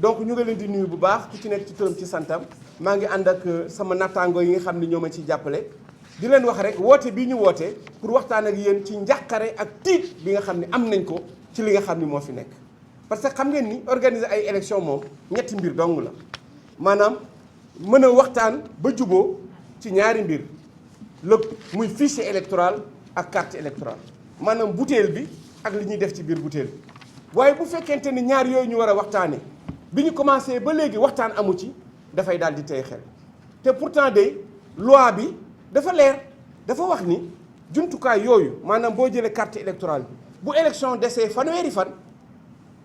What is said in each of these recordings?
donc ñu ngi leen di nuyu bu baax ku ci nekk ci turam ci santam maa ngi ànd ak sama nattaangoo yi nga xam ne ñoo ma ciy jàppale di leen wax rek woote bii ñu woote pour waxtaan ak yéen ci njàqare ak tiit bi nga xam ne am nañ ko ci li nga xam ni moo fi nekk. parce que xam ngeen ni organiser ay élection moom ñetti mbir dong la maanaam mën a waxtaan ba juboo ci ñaari mbir lépp muy fichier électoral ak carte électorale maanaam butéel bi ak li ñuy def ci biir butéel bi waaye bu fekkente ni ñaar yooyu ñu war a waxtaanee bi ñu commencé ba léegi waxtaan amu ci dafay daal di tey xel te pourtant de loi bi dafa leer dafa wax ni jumtukaay yooyu maanaam boo jëlee carte électorale bi bu élection desee fanweeri fan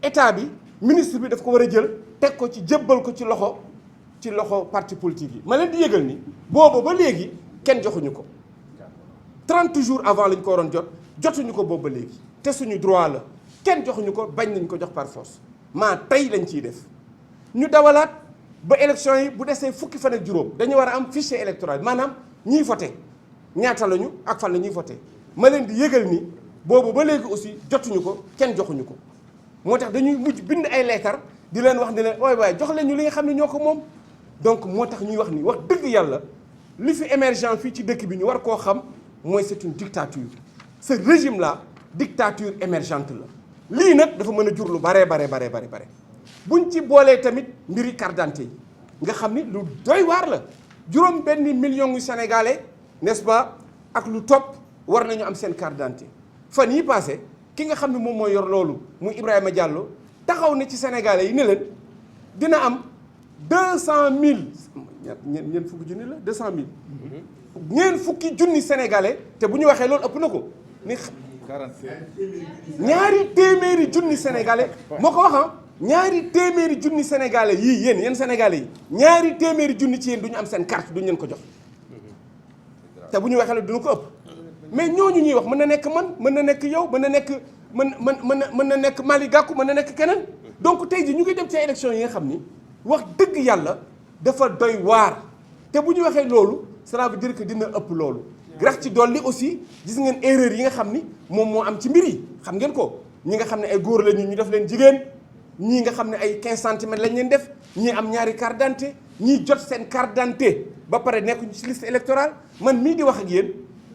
état bi ministre bi daf ko war a jël teg ko ci jébbal ko ci loxo parti politique yi ma leen di yëgal ni boobu ba léegi kenn joxuñu ko 30 jours avant lañ ko waroon jotuñu ko boobu ba léegi te suñu droit la kenn joxuñu ko bañ nañ ko jox par force maa tey lañ ciy def ñu dawalaat ba élection yi bu desee fukki fan ak juróom dañu war a am fichier électoral maanaam ñiy voté ñaata lañu ak fan la ñuy voté ma leen di yëgal ni boobu ba léegi aussi jotuñu ko kenn joxuñu ko moo tax dañuy mujj bind ay leetar di leen wax ne leen waaye jox leen ñu li nga xam ne ñoo ko moom donc moo tax ñuy wax ni wax dëgg yàlla li fi émergent fii ci dëkk bi ñu war koo xam mooy c'est une dictature ce régime là dictature émergente la lii nag dafa mën a jur lu bare buñ ci boolee tamit mbiri carte d'identité yi nga xam ni lu doy waar la juróom benn million yu sénégalais n'est-ce pas ak lu topp war nañu am seen carte d'identité fan yi passé ki nga xam ne moom mooy yor loolu muy Ibrahima Diallo taxaw ne ci sénégalais yi ne leen dina am 200 000 ñeent fukki junni la 200 000 ñeent fukki junni sénégalais te bu ñu waxee loolu ëpp na ko ni ñaari téeméeri junni sénégalais moo ko wax ñaari téeméeri junni sénégalais yii yéen sénégalais yi ñaari téeméeri junni ci yéen du ñu am seen carte duñu leen ko jox te bu ñu waxee la dina ko ëpp mais ñooñu ñuy wax mën na nekk man mën na nekk yow mën na nekk mën na nekk Mali Gakou mën na nekk keneen donc tey ji ñu ngi dem ci élection yi nga xam ni wax dëgg yàlla dafa doy waar te bu ñu waxee loolu cela veut dire que dina ëpp loolu rax ci dolli aussi gis ngeen erreur yi nga xam ni moom moo am ci mbir yi xam ngeen ko ñi nga xam ne ay góor lañu ñu def leen jigéen ñii nga xam ne ay 15 centimètres lañ leen def ñii am ñaari carte d'identité ñii jot seen carte d'identité ba pare nekkuñu ci liste électorale man mii di wax ak yéen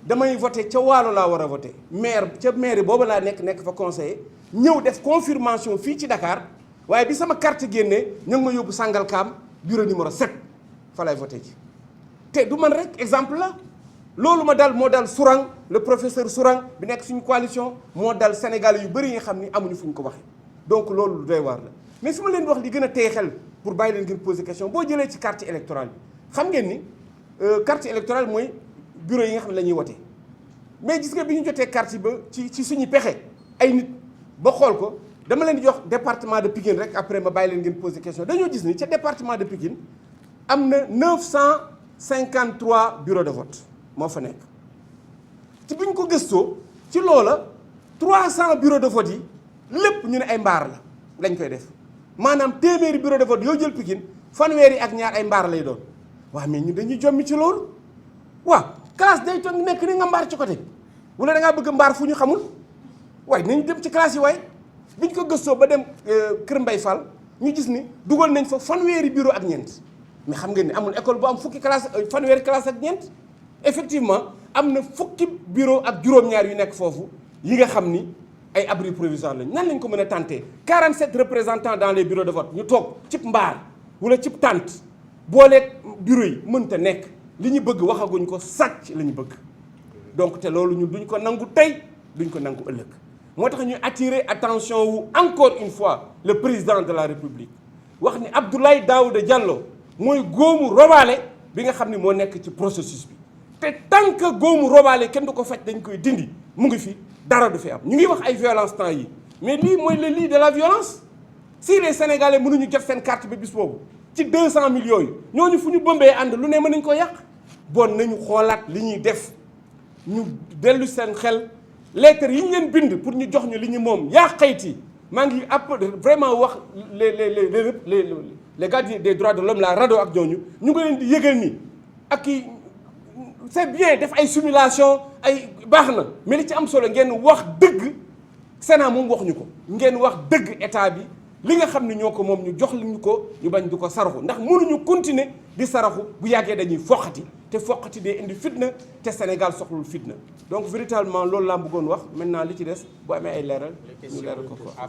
damay voté ca Waalo laa war a voté maire boobu laa nekk fa conseiller ñëw def confirmation fii ci Dakar waaye bi sama carte génnee ñu ngi ma yóbbu Sangalkam bureau numéro 7 fa lay voté ji te du man rek exemple la loolu ma dal moo dal Sourang le professeur Sourang bi nekk suñu coalition moo dal Sénégal yu bëri yi nga xam ni amuñu fu ñu ko waxee donc loolu lu doy waar la mais su ma leen wax li gën a tey xel pour bàyyi leen ngeen poser question boo jëlee ci carte électorale bi xam ngeen ni carte électorale mooy bureau yi nga xam ne la ñuy wote mais gis nga bi ñu jotee carte yi ba ci suñu pexe ay nit ba xool ko dama leen di jox département de Pikine rek après ma bàyyi leen ngeen poser question dañoo gis ni ca département de Pikine am na 953 bureaux de vote moo fa nekk ci bi ñu ko gëstoo ci loola 300 bureaux de vote yi lépp ñu ne ay mbaar la lañ koy def maanaam téeméeri bureau de vote yoo jël Pikine fanweeri ak ñaar ay mbaar lay doon waaw mais ñu dañuy jommi ci loolu waaw classe day toog nekk ni nga mbaar ci côté wala da ngaa bëgg mbaar fu ñu xamul waaye nañ dem ci classe yi waaye biñ ko gëstoo ba dem Kër Mbay Fall ñu gis ni dugal nañ fa fanweeri bureau ak ñeent mais xam ngeen ni amul école bu am fukki classe fanweeri classe ak ñeent effectivement am na fukki bureau ak juróom-ñaar yu nekk foofu yi nga xam ni ay abri provisoire lañ nan lañ ko mën a tenter 47 représentants dans les bureaux de vote ñu toog cib mbaar wala cib tente booleeg bureau yi mënta nekk li ñu bëgg waxaguñ ko sàcc la ñu bëgg donc te loolu ñu duñ ko nangu tey duñ ko nangu ëllëg moo tax ñu attirer attention wu encore une fois le président de la République wax ni Abdoulaye Daouda Diallo mooy góomu robaale bi nga xam ni moo nekk ci processus bi te tant que góomu robaale kenn du ko faj dañ koy dindi mu ngi fi dara du fi am ñu ngi wax ay violence temps yi mais lii mooy le lit de la violence si les Sénégalais mënuñu jot seen carte bi bis boobu ci 200 000 yooyu ñooñu fu ñu bëmbee ànd lu ne mën nañ ko yàq bon nañu xoolaat li ñuy def ñu dellu seen xel lettres yi ñu leen bind pour ñu jox ñu li ñu moom yaa xayti maa ngi vraiment wax les gars des droits de l'homme la RADDHO ak ñooñu ñu ngi leen di yëgal ni ak i c'est bien def ay simulation ay baax na mais li ci am solo ngeen wax dëgg Sénat moom waxuñu ko ngeen wax dëgg état bi li nga xam ne ñoo ko moom ñu jox ñu ko ñu bañ du ko saraxu ndax mënuñu continuer di saraxu bu yàggee dañuy foqati te foqati day indi fitna te Sénégal soxlul fitna donc véritablement loolu laa bëggoon wax maintenant li ci des bu amee ay leeral ñu leeral ko fa